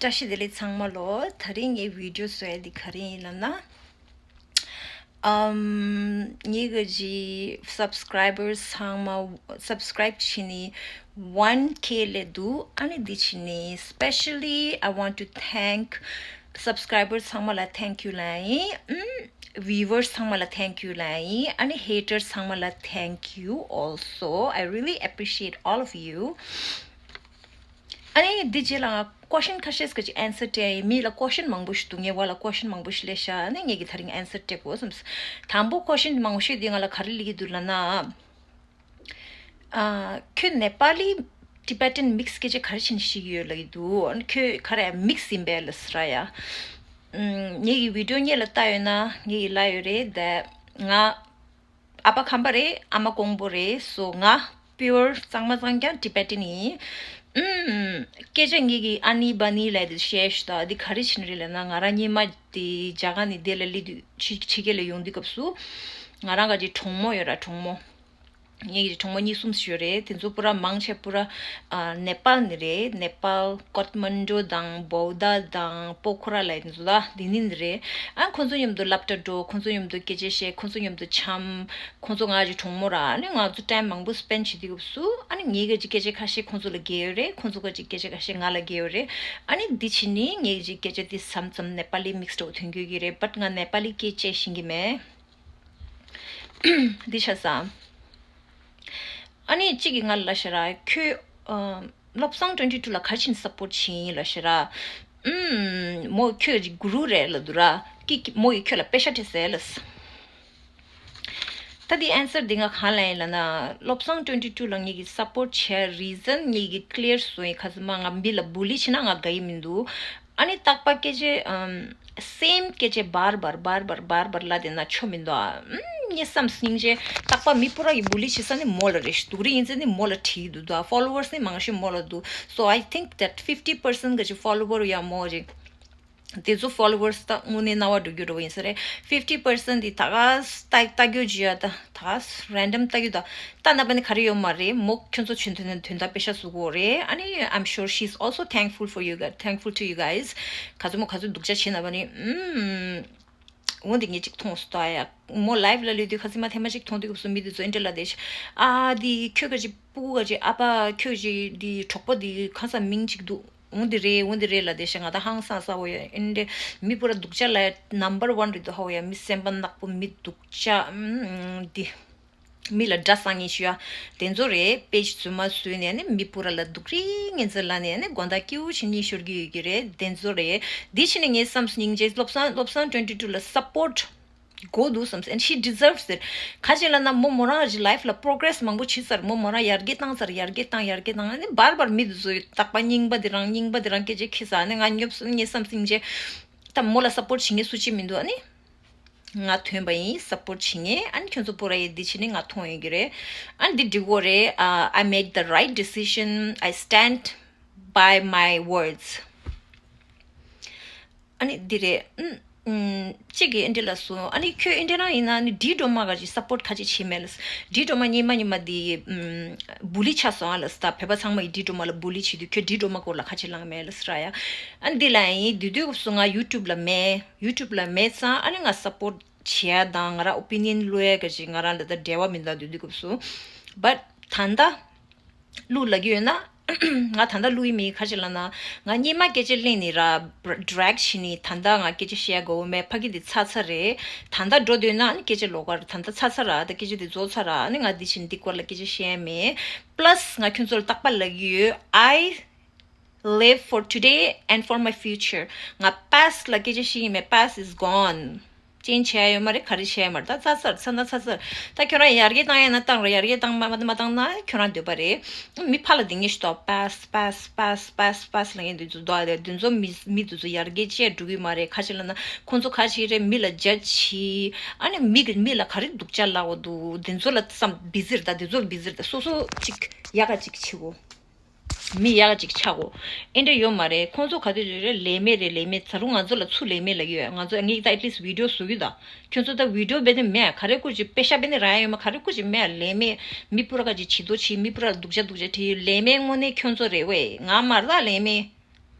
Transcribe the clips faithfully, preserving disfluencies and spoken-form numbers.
བཀྲ་ཤིས་བདེ་ལེགས་ཚང་མ་ལོ། དེ་རིང་ངའི་བི་ཌི་ཡོ་བཟོ་ཡ་འདི་ག་རེ་ཡིན་ལབ་ན། ཨམ། ངེད་ཀྱི་སབ་སི་ཀ་རའི་བར་ཚང་མ་སབ་སི་ཀ་རའིབ་བྱས་ནས་ཝན་ཀེ་སླེབས་འདུག་ཨ་ནི་འདི་བྱས་ནས། Specially I want to thank སབ་སི་ཀ་རའི་བར་ཚང་མ་ལ་ཐེང་ཀིའུ་ལབ་ཡིན། ཨམ། བིའུ་ཝར་ཚང་མ་ལ་ཐེང་ཀིའུ་ལབ་ཡིན། ཨ་ནི་ཧེ་ཊར་ཚང་མ་ལ་ཐེང་ཀིའུ། Also I really appreciate all of you. ཨ་ནི་འདི་རྗེས་ལ་ང་ཀོ་ཤན་ཁ་ཤས་ཀྱི་ཨན་སར་སྤྲད་ཡིན། མི་ལ་ཀོ་ཤན་མང་པོ་ཞིག་འདུག་ངའི་བར་ལ་ཀོ་ཤན་མང་པོ་ཞིག་སླེབས་ཤག་ཨ་ནི་ངེད་ཀྱིས་དེ་རིང་ཨན་སར་སྤྲད་དགོས་བསམས། དང་པོ་ཀོ་ཤན་མང་པོ་ཞིག་འདི་ང་ལ་ག་རེ་སླེབས་ཀྱི་འདུག་ལབ་ན། ཨ། ཁྱོད་ནེ་པ་ལི་ཊི་བེ་ཊན་མིག་སི་སྐད་ཆ་ག་རེ་བྱས་ནས་ཤེས་ཀྱི་ཡོད་ལབ་ཀྱི་འདུག་ཨ་ནི་ཁྱོད་ག་རེ་མིག་སི་ཡིན་པས་ལབ་ཟེར་ཡ། ཨམ། ངེད་ཀྱི་བི་ཌི་ཡོ་སྔོན་ལ་ལྟ་ཡོད་ན་ངེད་ཀྱིས་ལབ་ཡོད་རེད་དེ། ང་ཨ་ཕ་ཁམས་པ་རེད། ཨ་མ་ཀོང་པོ་རེད། སོ་ང་པིའུར་གཙང་མ་གཙང་རྐྱང་ཊི་བེ་ཊན་ཡིན། ཨུམ། སྐད་ཆ་ངེད་ཀྱི་ཨ་ནི་བ་ནི་ལབ་དེ་བཤད་ཤི་ད། འདི་ག་རེ་བྱས་ནས་རེད་ལབ་ན། ང་རང་སྔོན་མ་དེ་རྒྱ་གར་ནས་འདི་ལ་སླེབས་དུས་ཕྱི་ཕྱི་རྒྱལ་ལ་ཡོང་དུས་སྐབས་སུ། ང་རང་ག་ཅིག་གྲོགས་མོ་ཡོད་ར། གྲོགས་མོ། ངེད་ཀྱི་གྲོགས་མོ་གཉིས་གསུམ་ཞིག་ཡོད་རེད། དེ་ཚོ་པུ་ར་མང་ཆེ་པུ་ར་ཨ་ནེ་པཱལ་ནས་རེད། ནེ་པཱལ་ཀོཐ་མན་ཌུ་དང་བོའུ་ཌ་དང་པོ་ཁོ་ར་ལབ་དེ་ཚོ་ད་དེ་ནས་ནས་རེད། ཨ་ཁོ་ཚོ་མཉམ་དུ་སློབ་གྲྭ་འགྲོ། ཁོ་ཚོ་མཉམ་དུ་སྐད་ཆ་བཤད། ཁོ་ཚོ་མཉམ་དུ་འཆམ། ཁོ་ཚོ་ང་ཅིག་གྲོགས་མོ་ར། ཨ་ནི་ང་ཚོ་ཊའིམ་མང་པོ་སི་པེན་ཌི་བྱེད་དུས་སྐབས་སུ། ཨ་ནི་ངེད་ཀྱི་སྐད་ཆ་ཁ་ཤས་ཁོ་ཚོ་ལ་བརྒལ་ཡོད་རེད། ཁོ་ཚོ་ག་ཅིག་སྐད་ཆ་ཁ་ཤས་ང་ལ་བརྒལ་ཡོད་རེད། ཨ་ནི་འདི་ཕྱི་ནས་ངེད་ཀྱི་སྐད་ཆ་འདི་མཚམས་མཚམས་ནེ་པཱ་ལི་མིག་སི་འདྲ་བོ་ཐོན་ཡོད་ཀྱི་རེད། བཊ་ང་ནེ་པཱ་ལི་སྐད་ཆ་ཤེས་ཀྱི་མེད། འདི་ཆ་ས། ཨ་ནི་གཅིག་གིས་ང་ལ་ལབ་ཤག་ར། ཁྱོད་ཨ་བློ་བཟང་ཊུ་ཝེན་ཊི་ཊུ་ལ་ག་རེ་བྱས་ནས་སབ་པོར་བྱས་ཡིན་ལབ་ཤག་ར། ཨུམ། མོ་ཁྱོད་ཀྱི་གུ་རུ་རེད་ལབ་འདུག་ར། ཀི་ཀི་མོ་ཡིས་ཁྱོད་ལ་པེ་ཤ་སྤྲད་ཟེར་ལབ། ད་འདི་ཨན་སར་འདི་ང་གང་ལབ་ཡིན་ལབ་ན། བློ་བཟང་ཊུ་ཝེན་ཊི་ཊུ་ལ་ངེད་ཀྱིས་སབ་པོར་བྱས་རི་ཛན་ངེད་ཀྱིས་ཀི་ལི་ཡར་བཟོས་ཡིན། ཁ་སང་མ་ང་མི་ལ་བུ་ལི་བྱས་ན་ང་དགའ་ཡི་མི་འདུག་ཨ་ནི་རྟག་པར་སྐད་ཆ་ཨམ། སེམ་སྐད་ཆ་བར་བར་བར་བར་བར་བར་ལབ་བསྡད་ན་ཆོ་མི་འདུག་ཨ། ཨམ། ངའི་བསམ་སྙིང་རྗེ། རྟག་པར་མི་པུ་ར་གི་བུ་ལི་བྱེད་ས་ནི་མོ་ལ་རེད། སྡུག་རུས་ཡིན་ཚེ་ནི་མོ་ལ་བྲིས་འདུག་འདུག་ཨ། ཕོ་ལོ་ཝར་སི་ནི་མང་ཤོས་མོ་ལ་འདུག་སོ་ཨའི་ཐིང་ཀི་དེཊ་ཕིཕ་ཊི་པར་སེན་ཊི་ག་ཅིག་ཕོ་ལོ་ཝར་ཡང་མོ་རེད། དེ་ཚོ་ཕོ་ལོ་ཝར་སི་ད་དངོས་གནས་རྣ་བ་འགྲོ་རྒྱུ་འདྲ་བོ་ཡིན་ས་རེད། ཕིཕ་ཊི་པར་སེན་ཊི་འདི་ད་ག་ལྟ་ལྟ་རྒྱུ་བྱེད་ཡ་ད། ད་རན་ཌམ་ལྟ་རྒྱུ་ད། ལྟ་ན་པ་ནི་ག་རེ་ཡོད་མ་རེད། མོ་ཁྱོད་ཚོ་ཆོས་དོན་དོན་དག་པེ་ཤ་བཟོ་གོ་རེད། ཨ་ནི་I'm sure she's also thankful for you guys, thankful to you guys. ག་ཚོད་མོ་ག་ཚོད་སྡུག་ཅག་བྱེད་ན་པ་ནི། ཨུམ། འོ་འདི་ངས་ཅིག་མཐོང་སོང་ད་ཡ། མོ་ལའིབ་ལ་ལུས་དུས་ཁ་སང་མ་ཐེངས་མ་ཅིག་མཐོང་དུས་སྐབས་སུ་མི་དེ་ཚོ་ཨེ་འདྲ་ལབ་བསྡད་ཤག་ཨ་འདི་ཁྱོད་ག་ཅིག་སྤུ་གུ་ག་ཅིག་ཨ་ཕ་ཁྱོད་ཀྱི་འདི་གྲོགས་པོ་འདི་གང་ས་མིང་ཅིག་འདུག་འོ་འདི་རེད། འོ་འདི་རེད་ལབ་བསྡད་ཤག་ང་ད་ཧང་སང་ས་འོ་ཡ། ཨེ་འདྲ་མི་པུ་ར་སྡུག་ཅག་ལ་ནམ་བར་ཝན་རེད་འདུག་ཧ་འོ་ཡ། མི་སེམས་པ་ནག་པོ། མི་སྡུག་ཅག་ཨུམ། འདི་མི་ལ་དགྲ་བཟང་ངན་ཞུ་ཡ་དེ་ཚོ་རེད། པེ་ཇི་རྫུན་མ་བཟོས་ནས་ནི་མི་པུ་ར་ལ་སྡུག་རུས་ངན་ཚུལ་ལབ་ནས་ནི་དགོང་དག་སྐྱིད་པོ་ཞིག་གཉིད་ཤོར་གྱི་ཡོད་ཀྱི་རེད། དེ་ཚོ་རེད། འདི་ཕྱི་ནས་ངའི་བསམ་སྙིང་རྗེ། བློ་བཟང་བློ་བཟང་ཊུ་ཝེན་ཊི་ཊུ་ལ་སབ་པོར་ཊི་དགོས་འདུག་བསམ། And she deserves it. ག་ཅི་ལབ་ན་མོ་མོ་རང་གི་ལའིཕ་ལ་པོ་རོ་གེ་རེ་སི་མང་པོ་བྱས་ཚར། མོ་མོ་རང་ཡར་རྒྱས་བཏང་ཚར། ཡར་རྒྱས་བཏང་ཡར་རྒྱས་བཏང་། ཨ་ནི་བར་བར་མི་དེ་ཚོ་རྟག་པ་རྙིང་པ་དེ་རང་རྙིང་པ་དེ་རང་སྐད་ཆ་ཁྱི་ཟ། ཨ་ནི་ང་ཉོབ་སོང་། ངའི་བསམ་སྙིང་རྗེ། ད་མོ་ལ་སབ་པོར་ཊི་བྱེད་མཁན་སུ་གཅིག་མི་འདུག་ཨ་ནི་ང་ཐོན་པ་ཡིན། སབ་པོར་ཊི་བྱེད་མཁན། ཨ་ནི་ཁྱོད་ཚོ་པུ་ར་ཡི་འདི་བྱས་ནས་ང་མཐོང་ཡོད་ཀྱི་རེད། ཨ་ནི་འདི་འགྲིག་གོ་རེད། Uh, I made the right decision. I stand by my words. ཨ་ནི་འདི་རེད། ཨུམ། ཨུམ། གཅིག་གིས་ཨེ་འདྲ་ལབ་སོང་། ཨ་ནི་ཁྱོད་ཨེ་འདྲ་རང་ཡིན་ན་ནི་ཌི་ཌོ་མ་ག་ཅིག་སབ་པོར་ཊི་ག་ཅིག་བྱས་མེད་ལབ། ཌི་ཌོ་མ་སྔོན་མ་སྔོན་མ་འདི་ཨུམ། བུ་ལི་ཆགས་སོང་ཨ་ལབ་ད། བོད་པ་ཚང་མ་ཡིས་ཌི་ཌོ་མ་ལ་བུ་ལི་བྱེད་དུས་ཁྱོད་ཌི་ཌོ་མ་སྐོར་ལ་ག་ཅིག་ལབ་མེད་ལབ་ར་ཡ། ཨ་ནི་འདི་ལབ་ཡིན། དེ་དུས་སྐབས་སུ་ང་ཡུ་ཊུབ་ལ་མེད། ཡུ་ཊུབ་ལ་མེད་ཙང་ཨ་ནི་ང་སབ་པོར་ཊི་བྱེད་ཡ་དང་ང་རང་ཨོ་པི་ནི་ཡན་བློ་ཡ་ག་ཅིག་ང་རང་ལ་ད་འབྲེལ་བ་མི་འདུག་དེ་དུས་སྐབས་སུ། བཊ་ད་ལྟ་བླུག་ལབ་ཀྱི་ཡོད་ན། ང་ད་ལྟ་བླུག་གི་མེད། ག་ཅི་ལབ་ན། ང་སྔོན་མ་སྐད་ཆ་གླེང་ནས་ར་ཌི་རེག་བྱས་ནས་ད་ལྟ་ང་སྐད་ཆ་བཤད་དགོས་མེད། ཕ་གི་འདི་ཚར་ཚར་རེད། ད་ལྟ་འགྲོ་འདོད་ན་ཨ་ནི་སྐད་ཆ་ལོགས་ཀར། ད་ལྟ་ཚར་ཚར་ར། ད་སྐད་ཆ་འདི་རྫོགས་ཚར་ར། ཨ་ནི་ང་འདི་བྱས་ནས་འདི་སྐོར་ལ་སྐད་ཆ་བཤད་མེད། པ་ལ་སི་ང་ཁྱོད་ཚོ་ལ་རྟག་པར་ལབ་ཀྱི་ཡོད། I live for today and for my future. ང་པ་སི་ཊི་ལ་སྐད་ཆ་བཤད་ཀྱི་མེད། Past is gone. ཅན་བྱས་ཡོད་མ་རེད། ག་རེ་བྱས་མ་རེད། ད་ཚར་ཚར་ཚར་ན་ཚར་ཚར། ད་ཁྱོད་རང་ཡར་རྒྱས་བཏང་ཡ་ན་བཏང་རོགས། ཡར་རྒྱས་བཏང་མ་མ་བཏང་ན་ཁྱོད་རང་འདོད་པ་རེད། མི་ཕར་ལ་འདི་ངེས་ཤི་ཏོ། པ་སི་ཊི་པ་སི་ཊི་པ་སི་ཊི་པ་སི་ཊི་པ་སི་ཊི་ལབ་མཁན་འདི་ཚོ་འདུག་ཨ། འདི་ཚོ་མི་མི་འདི་ཚོ་ཡར་རྒྱས་བྱས་འགྲོ་གི་མ་རེད། ག་ཅི་ལབ་ན་ཁོང་ཚོ་ག་ཅི་རེད། མི་ལ་ཇ་ཇི་བྱེད། ཨ་ནི་མི་གི་མི་ལ་ག་རེ་སྡུག་ཅག་ལབ་དགོས་འདུག་འདི་ཚོ་ལ་བསམ་བི་ཟི་རེད། ད་འདི་ཚོ་ལ་བི་ཟི་རེད། ད་སོ་སོ་གཅིག་ཡག་ག་གཅིག་བྱེད་དགོས། མི་ཡག་གཅིག་ཆགས་གོ། ཨེ་འདྲ་ཡོད་མ་རེད། ཁོང་ཚོ་ག་དུས་དུས་རེད། ལས་མེད་རེད། ལས་མེད། ད་རུང་ང་ཚོ་ལ་ཚུར་ལས་མེད་ལབ་ཀྱི་ཡོད། ང་ཚོ་ངས་ད་ཨེ་ཊི་ལིསི་ཊི་བི་ཌི་ཡོ་བཟོ་གི་ད། ཁྱོད་ཚོ་ད་བི་ཌི་ཡོ་བེ་ནི་མེད། ག་རེ་ཀུ་ཅི་པེ་ཤ་བེ་ནི་ར་ཡ་ཡོད་མ། ག་རེ་ཀུ་ཅི་མེད། ལས་མེད། མི་པུ་ར་ག་ཅིག་བྱེད་དོ་བྱེད། མི་པུ་ར་སྡུག་ཅག་སྡུག་ཅག་བྲིས་ཡོད། ལས་མེད་དངོས་གནས་ཁྱོད་ཚོ་རེད་ཝེ། ང་མ་རེད་ད་ལས་མེད།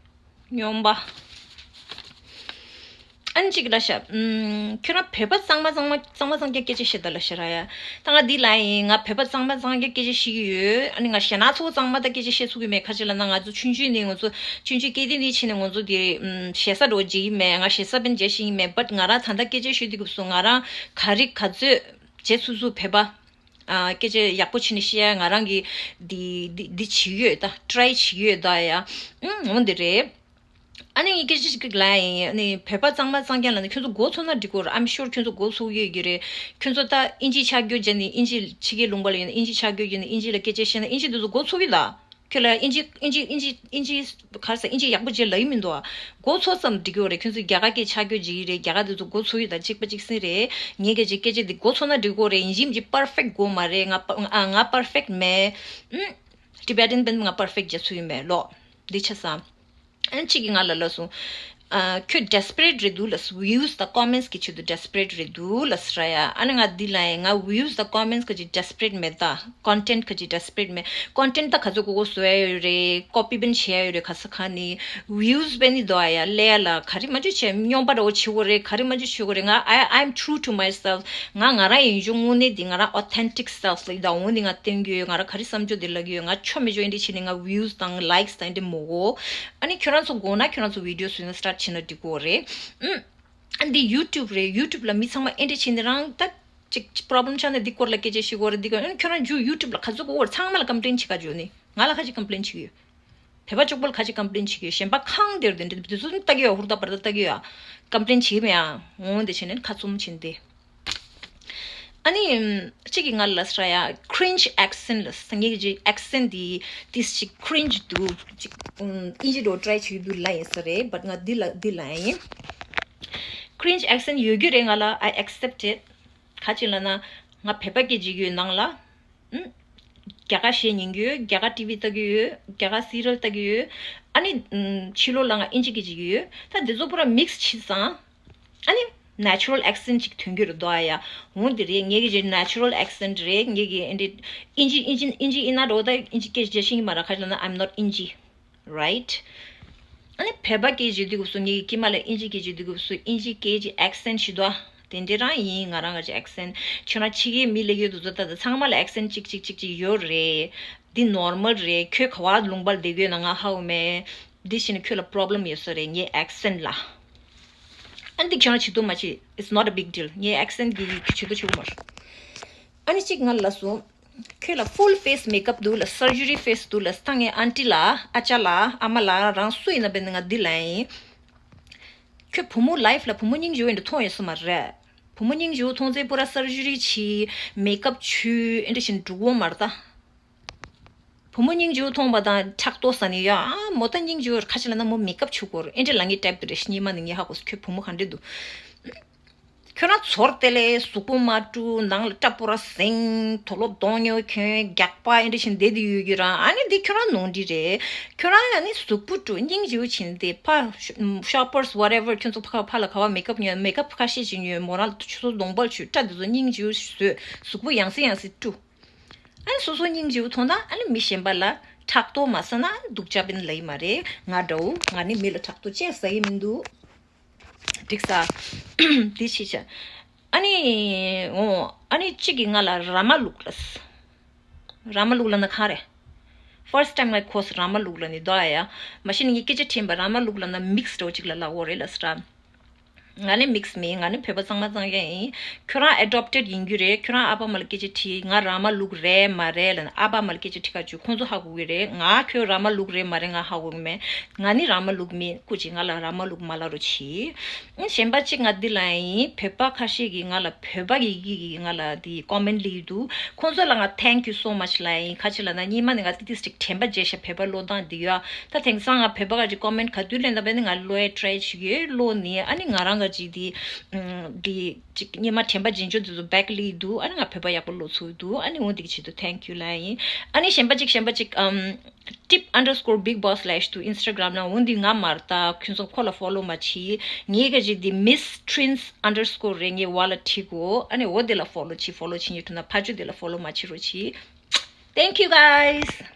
སྨྱོན་པ། ཨ་ནི་གཅིག་ལ་ཤ། ཨམ། ཁྱོད་རང་བོད་པ་གཙང་མ་གཙང་མ་གཙང་མ་གཙང་རྐྱང་སྐད་ཆ་བཤད་ད་ལ་ཤ་ར་ཡ། ད་ང་འདི་ལ་ཡིན། ང་བོད་པ་གཙང་མ་གཙང་རྐྱང་སྐད་ཆ་བཤད་ཀྱི་ཡོད། ཨ་ནི་ང་གཞན་ན་ཚོ་གཙང་མ་ད་སྐད་ཆ་བཤད་ཚུགས་ཀྱི་མེད། ཁ་ཅིག་ལ་ན་ང་ཚོ་ཆུང་ཆུང་ནས་ང་ཚོ་ཆུང་ཆུང་སྐྱེས་དུས་ནས་ཕྱིན་ནས་ང་ཚོ་དེ་ཨམ། ཞེ་ས་འགྲོ་བརྗེད་ཡིན་མེད། ང་ཞེ་ས་པན་བརྗེད་ཤེས་ཡིན་མེད། བཊ་ང་རང་ད་ལྟ་སྐད་ཆ་ཤོད་དུས་སྐབས་སུ་ང་རང་ག་རེ་ག་ཚོད་བརྗེད་ཚུགས་ཚུགས་བོད་པ། ཨ། སྐད་ཆ་ཡག་པོ་བྱས་ནས་བཤད་ཡ་ང་རང་གིས་འདི་འདི་འདི་བྱེད་ཀྱི་ཡོད་ད། ཊི་རའི་བྱེད་ཀྱི་ཡོད་ད་ཡ། ཨང་། འོ་འདི་རེད། ཨ་ནི་ངས་སྐད་ཆ་ཞིག་ལབ་ཡིན། ཨ་ནི་བོད་པ་གཙང་མ་གཙང་རྐྱང་ལབ་ནས་ཁྱོད་ཚོ་མགོ་ཚོས་ན་འགྲིག་གི་རེད། I'm sure ཁྱོད་ཚོ་མགོ་ཚོས་ཡོད་ཀྱི་རེད། ཁྱོད་ཚོ་ད་ཨིན་ཇི་ཆ་བགོས་བྱས་ནས། ཨིན་ཇི་ཕྱི་རྒྱལ་ལུང་པ་ལ་ཡོད་ན་ཨིན་ཇི་ཆ་བགོས་བྱས་ནས་ཨིན་ཇི་ལ་སྐད་ཆ་བཤད་ན་ཨིན་ཇི་དེ་ཚོ་མགོ་ཚོས་ཀྱི་ད། ཁྱོད་ལ་ཨིན་ཇི་ཨིན་ཇི་ཨིན་ཇི་ཨིན་ཇི་ག་རེ་ཟེར། ཨིན་ཇི་ཡག་པོ་བྱས་ལབ་ཀྱི་མི་འདུག་ཨ། མགོ་ཚོས་ཙམ་འགྲིག་གི་རེད། ཁྱོད་ཚོ་རྒྱ་གར་སྐད་ཆ་བགོས་བྱེད་ཀྱི་རེད། རྒྱ་གར་དེ་ཚོ་མགོ་ཚོས་ཡོད་ད། གཅིག་པ་གཅིག་སེ་རེད། ངས་སྐད་ཆ་སྐད་ཆ་འདི་མགོ་ཚོས་ན་འགྲིག་གི་རེད། ཡིན་གཅིག་མིན་གཅིག་པར་ཕེག་དགོས་མ་རེད། ང་པ་ང་ང་པར་ཕེག་མེད། ཨུམ། ཊི་བེ་ཊན་པན་ང་པར་ཕེག་བྱེད་ཚུལ་ཡིན་མེད་ལོ། འདི་ཆ་ས། ཨན་གཅིག་གིས་ང་ལ་ལབ་སོང་། ཨ། ཁྱོད་ཌེ་སི་པི་རེ་ཊི་རེད་འདུག་ལབ་སོང་། ཝིའུ་སི་དང་ཀོ་མེན་ཊི་སི་གི་ཆེད་དུ་ཌེ་སི་པི་རེ་ཊི་རེད་འདུག་ལབ་སོང་ར་ཡ། ཨ་ནི་ང་འདི་ལ་ཡིན། ང་ཝིའུ་སི་དང་ཀོ་མེན་ཊི་སི་གི་ཅིག་ཌེ་སི་པི་རེ་ཊི་མེད་ད། ཀོན་ཊེན་ཊི་གི་ཅིག་ཌེ་སི་པི་རེ་ཊི་མེད། ཀོན་ཊེན་ཊི་ད་ག་ཚོད་དགོས་དགོས་བཟོ་ཡ་ཡོད་རེད། ཀོ་པི་པན་བྱེད་ཡ་ཡོད་རེད། ག་ས་ག་ནས་ཝིའུ་སི་པན་ནི་དོ་ཨ་ཡ་ལེ་ཡ་ལ་ག་རེ་མ་བྱེད་བྱེད། སྨྱོན་པ་འདྲ་བོ་བྱེད་དགོས་རེད། ག་རེ་མ་བྱེད་བྱེད་དགོས་རེད། ང་I I'm true to myself. ང་ང་རང་ཡིན་རྒྱུ་དངོས་གནས་འདི་ང་རང་ཨོ་ཐེན་ཊིག་སེལ་ཕི་ལ་ཡིན་ད། འོ་འདི་ང་བསྟན་རྒྱུ་ཡོད། ང་རང་ག་རེ་བསམ་རྒྱུ་འདི་ལབ་ཀྱི་ཡོད། ང་ཆོ་མེད་ཆོ་ཨེ་འདྲ་བྱས་ནས་ང་ཝིའུ་སི་དང་ལའེག་སི་དང་ཨེ་འདྲ་མི་དགོས། ཨ་ནི་ཁྱོད་རང་ཚོ་དགོས་ན་ཁྱོད་རང་ཚོ་ཝི་ཌི་ཡོ་བཟོས་ནས་སི་ཊར་ཊི་བྱས་ན་འགྲིག་གི་རེད། ཨུམ། ཨ་འདི་ཡུ་ཊུབ་རེད། ཡུ་ཊུབ་ལ་མི་ཚང་མ་ཨེ་འདྲ་བྱས་ནས་རང་ད་ཅིག་པོ་རོ་བི་ལེམ་ཆགས་ན་འདི་སྐོར་ལ་སྐད་ཆ་བཤད་དགོས་རེད། འདི་ག་ཨ་ནི་ཁྱོད་རང་རྒྱུ་ཡུ་ཊུབ་ལ་ག་ཚོད་དགོས་རེད། ཚང་མ་ལ་ཀམ་པི་ལེན་བྱེད་ག་འཇུག་ནི། ང་ལ་ཁ་ཅིག་ཀམ་པི་ལེན་བྱེད་ཀྱི་ཡོད། བོད་པ་གཅིག་པོ་ལ་ཁ་ཅིག་ཀམ་པི་ལེན་བྱེད་ཀྱི་ཡོད། གཞན་པ་གང་དེར་དེ་འདྲ་དེ་ཚོ་ལྟ་གི་ཡོད། ཧུར་ཐག་བར་ཐག་ལྟ་གི་ཡོད། ཀམ་པི་ལེན་བྱེད་མེད་ཨ། འོང་དེ་བྱས་ནས་ཁ་བཙུམ་བྱས་ནས་བསྡད། ཨ་ནི་གཅིག་གིས་ང་ལ་ལབ་སོང་ར་ཡ། ཀི་རིན་ཇི་ཨེག་སེན་ཊི་ལབ་སོང་། ངེད་ཀྱི་ཨེག་སེན་ཊི་འདི་ཏིས་ཅིག་ཀི་རིན་ཇི་འདུག་ཅིག་ཨིན་ཇི་འདྲ་བོ་ཊི་རའི་བྱེད་ཀྱི་འདུག་ལབ་ཡིན་ས་རེད། བཊ་ང་འདི་ལ་འདི་ལབ་ཡིན། ཀི་རིན་ཇི་ཨེག་སེན་ཊི་ཡོད་རྒྱུ་རེད། ང་ལ་I accept it. ག་ཅི་ལབ་ན་ང་བོད་པ་སྐད་ཆ་བཤད་ཀྱི་ཡོད་ནང་ལ། ཨུམ། རྒྱ་གར་གཞས་ཉན་གྱི་ཡོད། རྒྱ་གར་ཊི་ཝི་ལྟ་གི་ཡོད། རྒྱ་གར་སི་རི་ཡལ་ལྟ་གི་ཡོད། ཨ་ནི་ཨུམ། ཕྱི་ལོགས་ལ་ང་ཨིན་ཇི་སྐད་ཆ་བཤད་ཀྱི་ཡོད། ད་འདི་ཚོ་པུ་ར་མིག་སི་བྱས་ཙང་། ཨ་ནི་ནེ་ཅུ་རལ་ཨེག་སེན་ཊི་ཅིག་ཐོན་གྱི་རེད་དོ་ཨ་ཡ། འོང་དེ་རེད། ངེད་ཀྱི་ནེ་ཅུ་རལ་ཨེག་སེན་ཊི་རེད། ངེད་ཀྱི་ཨེ་འདྲ་ཨིན་ཇི་ཨིན་ཇི་ཨིན་ཇི་ཡིན་ན་འགྲོ་ད། ཨིན་ཇི་སྐད་ཆ་བཤད་ཤེས་ཀྱི་མ་རེད། ག་ཅི་ལབ་ན་I'm not Inji. རའིཊ། ཨ་ནི་བོད་པ་སྐད་ཆ་བཤད་དུས་སྐབས་སུ་ངེད་ཀྱི་དཀྱིལ་མ་ལ་ཨིན་ཇི་སྐད་ཆ་བཤད་དུས་སྐབས་སུ་ཨིན་ཇི་སྐད་ཀྱི་ཨེག་སེན་ཊི་ཞིག་འདུག་ཨ། དེ་འདྲ་རང་ཡིན། ང་རང་གི་ཨེག་སེན་ཊི། ཁྱོད་རང་ཕྱི་རྒྱལ་མི་ལབ་ཀྱི་འདུག་ད། ད་ཚང་མ་ལ་ཨེག་སེན་ཊི་གཅིག་གཅིག་གཅིག་གཅིག་ཡོད་རེད། འདི་ནོར་མལ་རེད། ཁྱོད་ག་བ་ལུང་པར་བསྡད་ཡོད་ན་ང་ཧ་གོ་མེད། འདི་བྱས་ན་ཁྱོད་ལ་པོ་རོ་བི་ལེམ་ཡོད་ས་རེད་ངའི་ཨེག་སེན་ཊི་ལ། ཨ་འདི་ཁྱོད་རང་བྱེད་དུ་མ་བྱེད། It's not a big deal. ངའི་ཨེག་སེན་ཊི་གི་བྱེད་དུ་བྱེད་དགོས་མ་རེད། ཨ་ནི་གཅིག་ང་ལ་ལབ་སོང་། ཁྱོད་ལ་ཕུལ་ཕེ་སི་མེག་ཨབ་འདུག་ལ། སར་ཇི་རི་ཕེ་སི་འདུག་ལ། ད་ངའི་ཨན་ཊི་ལ་ཨ་ཅག་ལ་ཨ་མ་ལ་རང་སུ་ཡིན་ན་བས་ན་ང་འདི་ལ་ཡིན། ཁྱོད་བུ་མོ་ལའིཕ་ལ་བུ་མོ་སྙིང་རྗེ་བོ་འདྲ་མཐོང་ཡོད་ས་མ་རེད། བུ་མོ་སྙིང་རྗེ་བོ་མཐོང་ཚེ་པུ་ར་སར་ཇི་རི་བྱས། མེག་ཨབ་བྱས། ཨེ་འདྲ་བྱས་ནས་འགྲོ་གི་ཡོད་མ་རེད་ད། བུ་མོ་སྙིང་རྗེ་བོ་མཐོང་བ་དང་ཕྲག་དོག་ཟ་ནི་ཡོད་ཨ། མོ་ད་སྙིང་རྗེ་བོ་ཁ་ཅིག་ལབ་ན་མོ་མེག་ཨབ་བྱེད་དགོས་རེད། ཨེ་འདྲ་ལབ་མཁན་ཊའིཔ་དེ་རེད། སྙིང་མ་ནི་ངས་ཧ་གོ་སོང་། ཁྱོད་བུ་མོ་ག་འདྲ་འདུག་ཁྱོད་རང་ཚོར་དེ་ལས་གཟུགས་པོ་མ་བཀྲུ། ནང་ལ་སྐྲ་པོ་ར་ཟིང་། དུག་ལོག་གདོང་ཉོ་གྱོན། རྒྱགས་པ་ཨེ་འདྲ་བྱས་ནས་བསྡད་དེ་ཡོད་ཀྱི་རང་། ཨ་ནི་འདི་ཁྱོད་རང་ནོར་འཁྲུལ་རེད། ཁྱོད་རང་ཨ་ནི་གཟུགས་པོ་བཀྲུ། སྙིང་རྗེ་བོ་བྱས་ནས་བསྡད། ཕར་ཤོ་པར་སི་ཝ་ཊེ་ཝར་ཁྱོད་ཚོ་ཕར་ཕར་ལ་ག་བ་མེག་ཨབ་ཉོ། མེག་ཨབ་ཁ་ཤས་ཤིག་ཉོ། མོ་རང་ལ་ཆུ་ཚོད་གདོང་པར་བྱུགས། སྐྲ་འདི་ཚོ་སྙིང་རྗེ་བོ་བཟོས། གཟུགས་པོ་ཡང་སེ་ཡང་སེ་བཀྲུ། ཨ་ནི་སོ་སོ་སྙིང་རྗེ་བོ་མཐོང་ན་ཨ་ནི་མི་གཞན་པ་ལ་ཕྲག་དོག་མ་ཟ་ན་ཨ་ནི་སྡུག་ཅག་པིན་ལབ་ཀྱི་མ་རེད། ང་འདྲ་བོ་ང་ནི་མི་ལ་ཕྲག་དོག་ཅི་ཡང་ཟ་གི་མི་འདུག་འགྲིག་ས། འདི་ཕྱིས་བྱ། ཨ་ནི་འོ་ཨ་ནི་གཅིག་གིས་ང་ལ་ར་མ་ལུག་ལབ། ར་མ་ལུག་ལབ་ན་གང་རེད། ཕར་སི་ཊི་ཊེམ་ང་གོ་སོང་ར་མ་ལུག་ལབ་ནི་དོ་ཨ་ཡ། མ་གཞི་ནས་ངས་སྐད་ཆ་དྲིས་པ་ར་མ་ལུག་ལབ་ན་མིག་སི་འདྲ་བོ་གཅིག་ལ་ལབ་ཡོད་རེད་ལབ་སོང་ར། ང་ནི་མིག་སི་མིན། ང་ནི་བོད་པ་གཙང་མ་གཙང་རྐྱང་ཡིན། ཁྱོད་རང་ཨེ་ཌོབ་ཊེཌ་ཡིན་རྒྱུ་རེད། ཁྱོད་རང་ཨ་ཕ་མ་ལ་སྐད་ཆ་དྲིས། ང་ར་མ་ལུག་རེད་མ་རེད་ལབ་ན། ཨ་ཕ་མ་ལ་སྐད་ཆ་དྲིས་ཁ་བྱུས། ཁོང་ཚོ་ཧ་གོ་གི་རེད། ང་ཁྱོད་ར་མ་ལུག་རེད་མ་རེད་ང་ཧ་གོ་གི་མེད། ང་ནི་ར་མ་ལུག་མིན། སྐུ་མཁྱེན་ང་ལ་ར་མ་ལུག་མ་ལབ་རོགས་གྱིས། ཨ་གཞན་པ་གཅིག་ང་འདི་ལ་ཡིན། བོད་པ་ཁ་ཤས་ཀྱིས་ང་ལ་བོད་པ་ཡི་གེ་གིས་ང་ལ་འདི་ཀོ་མེན་ཊི་སླེབས་ཀྱི་འདུག་ཁོང་ཚོ་ལ་ང་thank you so much ལབ་ཡིན། ཁ་ཅིག་ལབ་ན་སྔོན་མ་ནས་ང་ཏིག་ཏིག་ཅིག་དྲན་པ་བརྗེད་ཤག་བོད་པ་ཀློག་སྟངས་འདི་ཡོད། ད་དེང་སང་ང་བོད་པ་ག་ཅིག་ཀོ་མེན་ཊི་ག་དུས་སླེབས་ན་བས་ནི་ང་ཀློག་ཡ་ཊི་རའི་བྱེད་ཀྱི་ཡོད། ཀློག་ནི་ཨ་ནི་ང་རང་ག་ཅིག་འདི་འདི་ཅིག་སྔོན་མ་དྲན་པ་བརྗེད་འཇོག་འདི་ཚོ་བེག་སླེབས་འདུག་ཨ་ནི་ང་བོད་པ་ཡག་པོ་ཀློག་ཚུགས་འདུག་ཨ་ནི་འོ་འདི་གི་ཆེད་དུ་thank you ལབ་ཡིན། ཨ་ནི་གཞན་པ་ཅིག་གཞན་པ་ཅིག་ཨམ། tip underscore big boss ལབ་ཡ་ཞིག་འདུག་ཨིན་སི་ཊ་གྷ་རམ་ནང་། འོ་འདི་ང་མ་རེད། ད་ཁྱོད་ཚོ་ཁོ་ལ་ཕོ་ལོ་མ་བྱེད། ངའི་ག་ཅིག་འདི་མིས་ཊི་རིན་སི་ཨན་ཌར་སི་ཀོར་རེད། ངའི་ཝ་ལ་བྲིས་གོ་ཨ་ནི་འོ་འདི་ལ་ཕོ་ལོ་བྱེད། ཕོ་ལོ་བྱེད་ཉེ་དུ་ན་ཕ་ཆུ་འདི་ལ་ཕོ་ལོ་མ་བྱེད་རོགས་གྱིས། Thank you guys.